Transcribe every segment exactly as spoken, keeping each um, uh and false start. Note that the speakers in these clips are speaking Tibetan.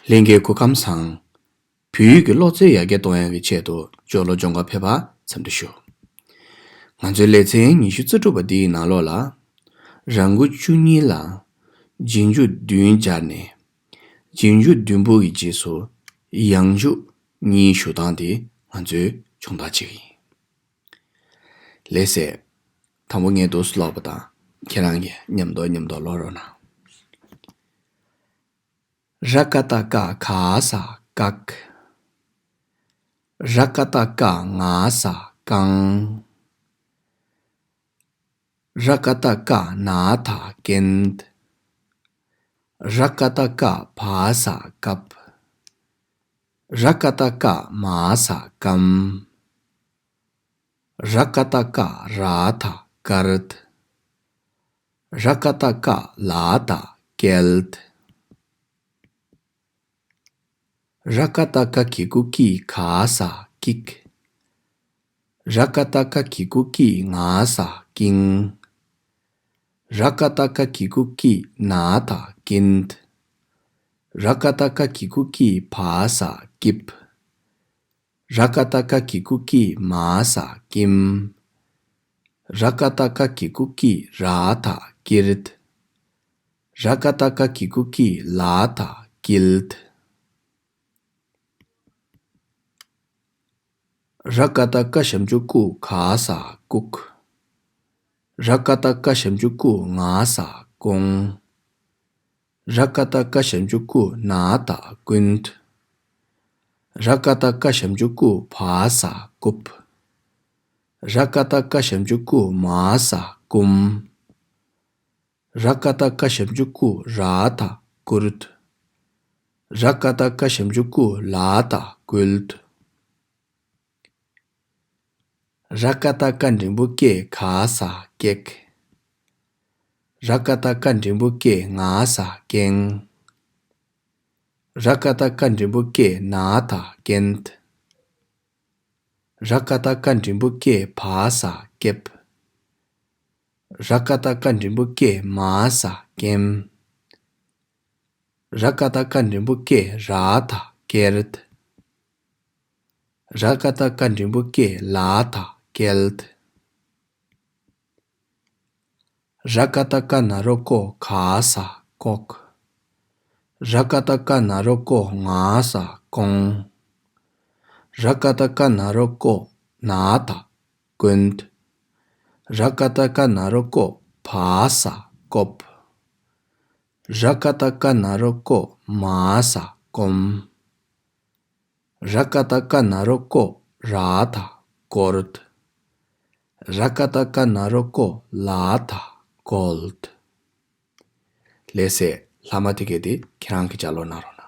ལྷན་རྒྱས་སྐུ་ཁམས་བཟང་། བོད་ཡིག་གི་ཀློག་རྩལ་ཡར་རྒྱས་གཏོང་ཡག་གི་ཆེད་དུ་ཇོ་ལོ་སྦྱོང་གར་ཕེབས་པར་འཚམས་འདྲི་ཞུ། ང་ཚོའི་ལེ་ཚན་ཉི་ཤུ་རྩ་དྲུག་པ་འདིའི་ནང་ལོགས་ལ། རང་མགོ་བཅུ་གཉིས་ལ་རྗེས་འཇུག་བདུན་སྦྱར་ནས། རྗེས་འཇུག་བདུན་པོ་ཡི་རྗེས་སུ་ཡང་འཇུག་གཉིས་ཞུ་སྟངས་དེ་ང་ཚོས་སྦྱོང་བརྡར་བྱེད་ཀྱི་ཡིན། ལགས་སེ། དང་པོ་ངས་འདུག་སེ་ཀློག་པ་དང་ཁྱེད་རང་གིས་མཉམ་དུ་མཉམ་དུ་ཀློག་རོགས་གནང་། ར་ཀ་བཏགས་རྐ་ག་ས་བཀག། ར་ཀ་བཏགས་རྐ་ང་ས་བཀང་། ར་ཀ་བཏགས་རྐ་ན་ད་རྐན། ར་ཀ་བཏགས་རྐ་བ་ས་བཀབ། ར་ཀ་བཏགས་རྐ་མ་ས་བསྐམ། ར་ཀ་བཏགས་རྐ་ར་ད་བསྐར། ར་ཀ་བཏགས་རྐ་ལ་ད་བསྐལ། ར་ཀ་བཏགས་རྐ་གི་གུ་རྐྱི་ག་ས་རྐྱིག། ར་ཀ་བཏགས་རྐ་གི་གུ་རྐྱི་ང་ས་རྐྱིང་། ར་ཀ་བཏགས་རྐ་གི་གུ་རྐྱི་ན་ད་རྐྱེན། ར་ཀ་བཏགས་རྐ་གི་གུ་རྐྱི་བ་ས་རྐྱིབ། ར་ཀ་བཏགས་རྐ་གི་གུ་རྐྱི་མ་ས་རྐྱིམ། ར་ཀ་བཏགས་རྐ་གི་གུ་རྐྱི་ར་ད་རྐྱིར། ར་ཀ་བཏགས་རྐ་གི་གུ་རྐྱི་ལ་ད་རྐྱིལ། ར་ཀ་བཏགས་རྐ་ཞབས་ཀྱུ་རྐུ་ག་ས་རྐུག། ར་ཀ་བཏགས་རྐ་ཞབས་ཀྱུ་རྐུ་ང་ས་རྐུང་། ར་ཀ་བཏགས་རྐ་ཞབས་ཀྱུ་རྐུ་ན་ད་རྐུན། ར་ཀ་བཏགས་རྐ་ཞབས་ཀྱུ་རྐུ་བ་ས་རྐུབ། ར་ཀ་བཏགས་རྐ་ཞབས་ཀྱུ་རྐུ་མ་ས་རྐུམ། ར་ཀ་བཏགས་རྐ་ཞབས་ཀྱུ་རྐུ་ར་ད་རྐུར། ར་ཀ་བཏགས་རྐ་ཞབས་ཀྱུ་རྐུ་ལ་ད་རྐུལ། ར་ཀ་བཏགས་རྐ་འགྲེང་བུ་རྐེ་ག་ས་རྐེག། ར་ཀ་བཏགས་རྐ་འགྲེང་བུ་རྐེ་ང་ས་རྐེང་། ར་ཀ་བཏགས་རྐ་འགྲེང་བུ་རྐེ་ན་ད་རྐེན། ར་ཀ་བཏགས་རྐ་འགྲེང་བུ་རྐེ་བ་ས་རྐེབ། ར་ཀ་བཏགས་རྐ་འགྲེང་བུ་རྐེ་མ་ས་རྐེམ། ར་ཀ་བཏགས་རྐ་འགྲེང་བུ་རྐེ་ར་ད་རྐེར། ར་ཀ་བཏགས་རྐ་འགྲེང་བུ་རྐེ་ལ་ད་རྐེལ། ར་ཀ་བཏགས་རྐ་ན་རོ་རྐོ་ག་ས་རྐོག། ར་ཀ་བཏགས་རྐ་ན་རོ་རྐོ་ང་ས་རྐོང་། ར་ཀ་བཏགས་རྐ་ན་རོ་རྐོ་ན་ད་རྐོན། ར་ཀ་བཏགས་རྐ་ན་རོ་རྐོ་བ་ས་རྐོབ། ར་ཀ་བཏགས་རྐ་ན་རོ་རྐོ་མ་ས་རྐོམ། ར་ཀ་བཏགས་རྐ་ན་རོ་རྐོ་ར་ད་རྐོར། ར་ཀ་བཏགས་རྐ་ན་རོ་རྐོ་ལ་ད་རྐོལ། ལགས་སེ། ལྷག་མ་དེ་གས་དེ་ཁྱེད་རང་གིས་ལྗགས་ཀློག་གནང་རོགས་གནང་།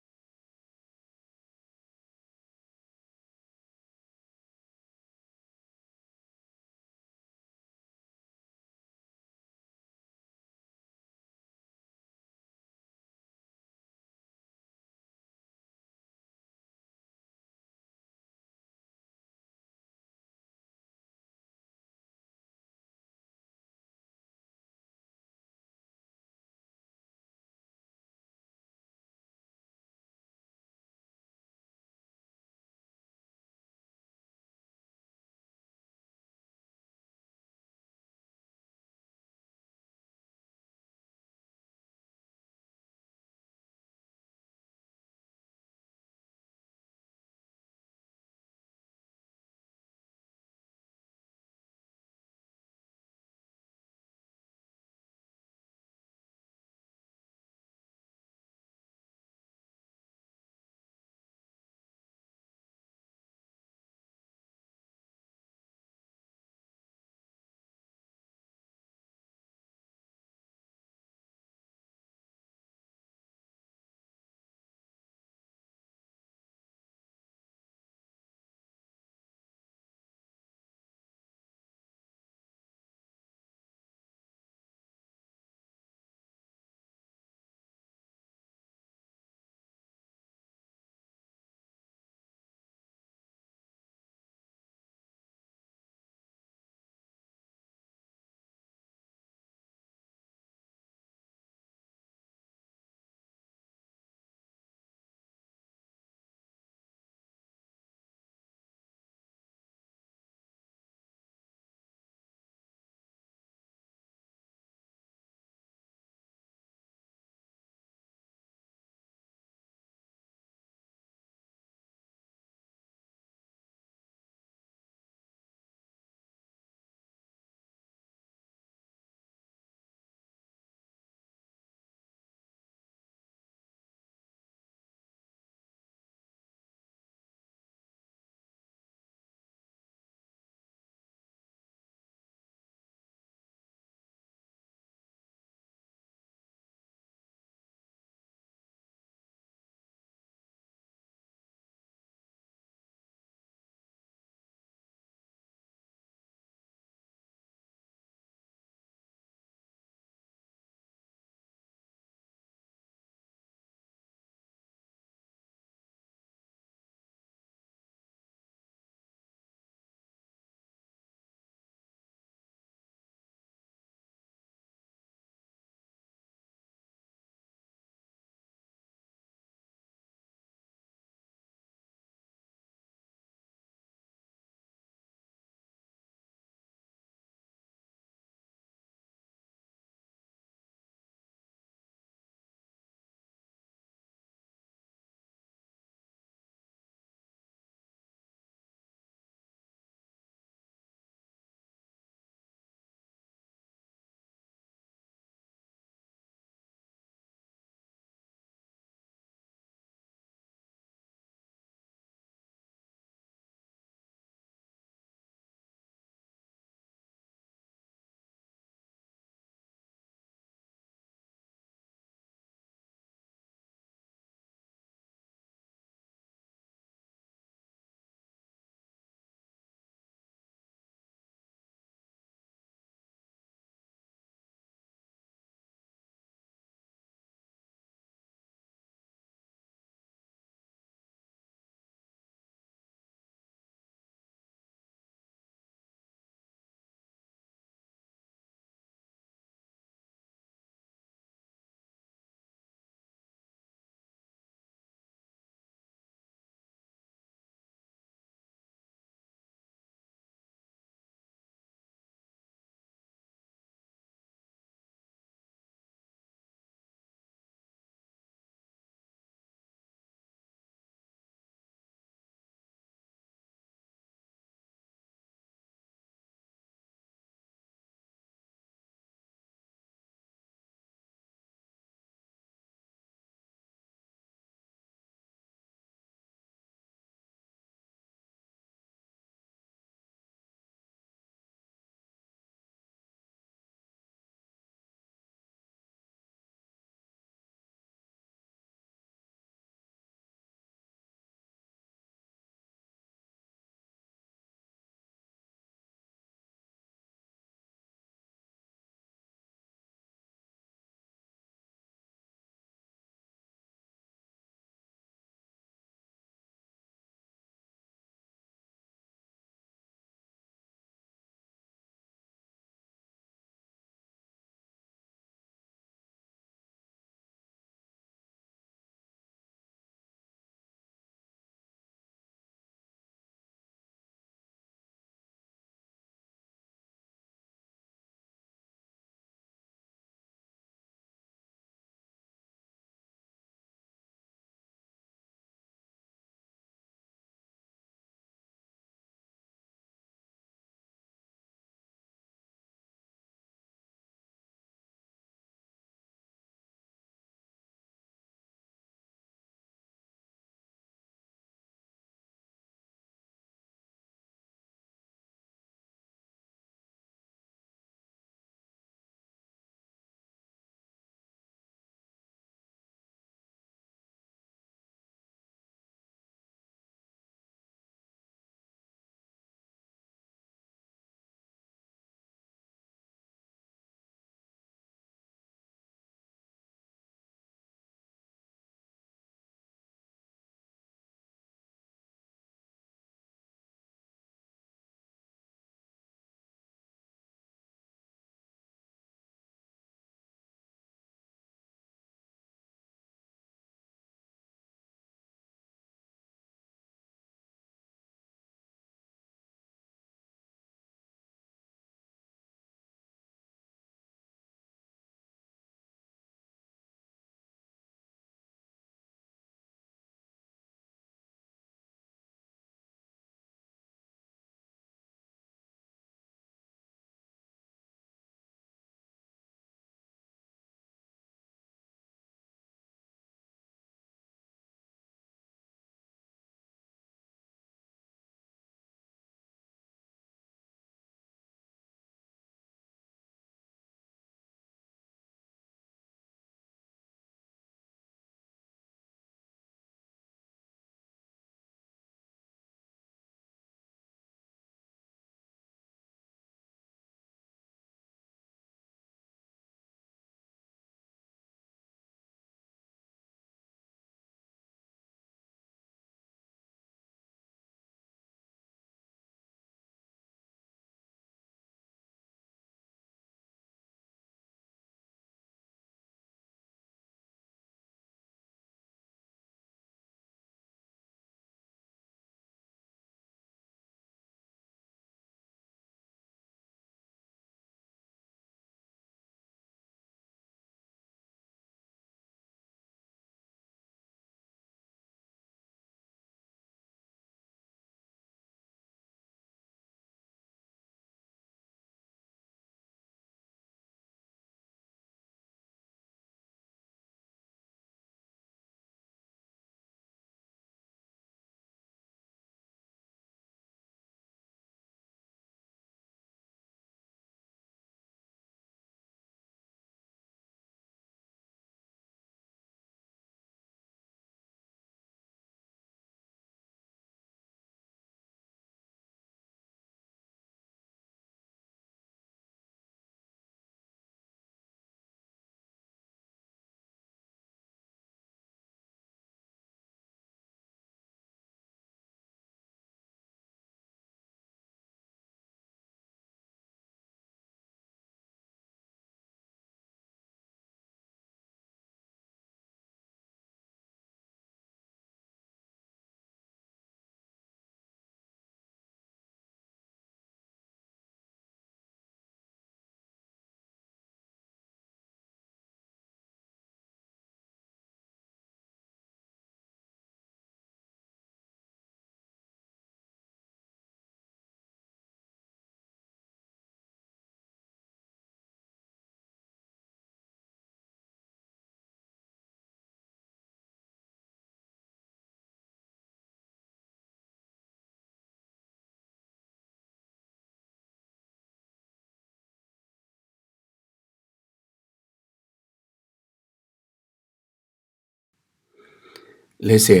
ལགས་སེ།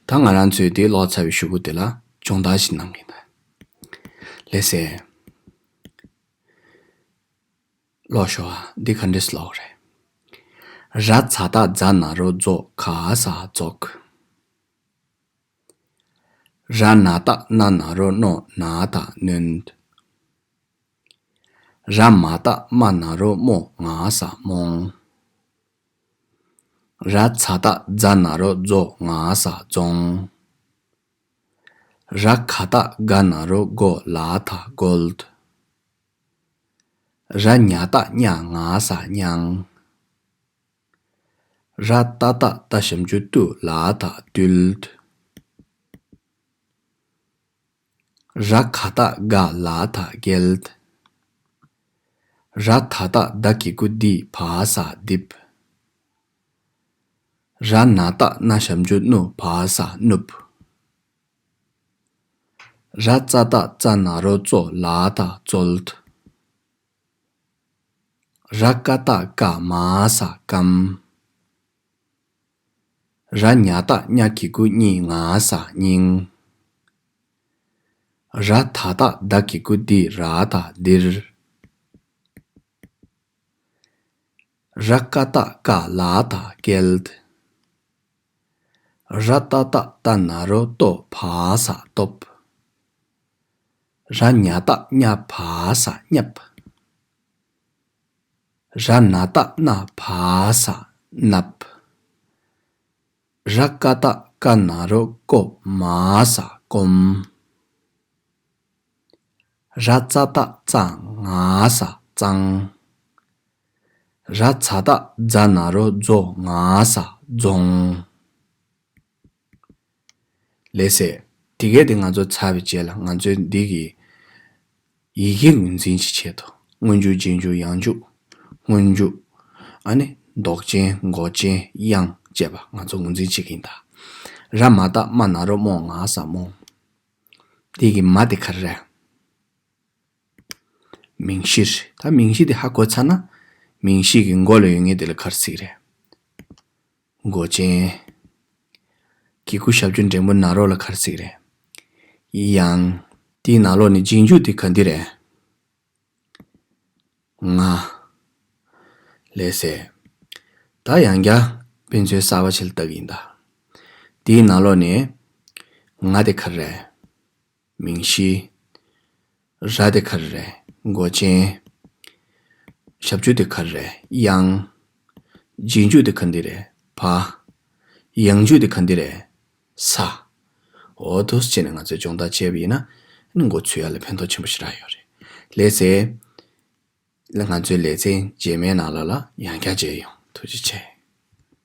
ད་ང་རང་ཚོས་དེ་ཀློག་ཚར་བའི་གཞུག་གུ་དེ་ལ་སྦྱོང་བརྡར་ཞིག་གནང་གི་ཡིན་ད། ལགས་སེ། ཀློག་ཤོག་ཨ། འདི་ག་འདྲས་ཀློག་རེད། ར་ཛ་བཏགས་རྫ་ན་རོ་རྫོ། ག་ས་རྫོགས། ར་ན་བཏགས་རྣ་ན་རོ་རྣོ། ན་ད་རྣོན། ར་མ་བཏགས་རྨ་ན་རོ་རྨོ། ང་ས་རྨོངས། ར་ཛ་བཏགས་རྫ་ན་རོ་རྫོ། ང་ས་རྫོང་། ར་ག་བཏགས་རྒ་ན་རོ་རྒོ། ལ་ད་རྒོལ། ར་ཉ་བཏགས་རྙ། ང་ས་རྙང་། ར་ཏ་བཏགས་རྟ་ཞབས་ཀྱུ་རྟུ། ལ་ད་རྟུལ། ར་ག་བཏགས་རྒ། ལ་ད་རྒལ། ར་ད་བཏགས་ད་གི་གུ་འདི། བ་ས་རྡིབ། ར་ན་བཏགས་རྣ་ཞབས་ཀྱུ་རྣུ། བ་ས་རྣུབ། ར་ཙ་བཏགས་རྩ་ན་རོ་རྩོ། ལ་ད་རྩོལ། ར་ཀ་བཏགས་རྐ། མ་ས་རྐམ། ར་ཉ་བཏགས་རྙ་གི་གུ་རྙི། ང་ས་རྙིང་། ར་ད་བཏགས་ད་གི་གུ་འདི། ར་ད་འདིར། ར་ཀ་བཏགས་རྐ། ལ་ད་རྐལ། ར་ཏ་བཏགས་རྟ་ན་རོ་རྟོ། བ་ས་རྟོབ། ར་ཉ་བཏགས་རྙ། བ་ས་རྙབ། ར་ན་བཏགས་རྣ། བ་ས་རྣབ། ར་ཀ་བཏགས་རྐ་ན་རོ་རྐོ། མ་ས་རྐོམ། ར་ཙ་བཏགས་རྩ། ང་ས་རྩང་། ར་ཛ་བཏགས་རྫ་ན་རོ་རྫོ། ང་ས་རྫོང་། ལགས་སེ། དེ་གས་དེ་ང་ཚོ་ཚར་བའི་རྗེས་ལ་ང་ཚོས་འདི་གི་ཡི་གེ་ངོས་འཛིན་གྱི་ཆེད་དུ་སྔོན་འཇུག་རྗེས་འཇུག་ཡང་འཇུག་སྔོན་འཇུག་ཨ་ནི་འདོགས་ཅན་མགོ་ཅན་དབྱངས་བཅས་པ་ང་ཚོ་ངོས་འཛིན་བྱེད་ཀྱི་ཡིན་ད། ར་མ་བཏགས་རྨ་ན་རོ་རྨོ། ང་ས་རྨོངས། འདི་གི་མ་དེ་ག་རེ་རེད། མིང་གཞི་རེད། ད་མིང་གཞི་དེ་ཧ་གོ་ཚར་ན། མིང་གཞི་གི་མགོ་ལ་ཡོད་མཁན་དེ་ལ་ག་རེ་ཟེར་གི་རེད། མགོ་ཅན། གི་གུ་ཞབས་ཀྱུ་འགྲེང་བུ་ན་རོ་ལ་ག་རེ་ཟེར་གི་རེད། དབྱངས། དེའི་ནང་ལོགས་ནས་རྗེས་འཇུག་དེ་ག་འདི་རེད། ང་། ལགས་སེ། ད་ཡང་བསྐྱར་དཔེ་མཚོན་གསར་པ་ཞིག་ལ་ལྟ་གི་ཡིན་ད། དེའི་ནང་ལོགས་ནས་ང་དེ་ག་རེ་རེད། མིང་གཞི། ར་དེ་ག་རེ་རེད། མགོ་ཅན། ཞབས་ཀྱུ་དེ་ག་རེ་རེད། དབྱངས། རྗེས་འཇུག་དེ་ག་འདི་རེད། བ། ཡང་འཇུག་དེ་ག་འདི་རེད། ས། འོ་འདུག་སེ་བྱས་ནས་ང་ཚོས་སྦྱོང་བརྡར་བྱས་པ་ཡིན་ན་ཨ་ནི་མགོ་ཚོས་ཡ་ལ་ཕན་ཐོགས་ཆེན་པོ་ཞེ་དྲག་ཡོད་རེད། ལགས་སེ། ང་ཚོའི་ལེ་ཚན་རྗེས་མའི་ནང་ལོགས་ལ་ཡང་བསྐྱར་མཇལ་ཡོང་། ཐུགས་རྗེ་ཆེ།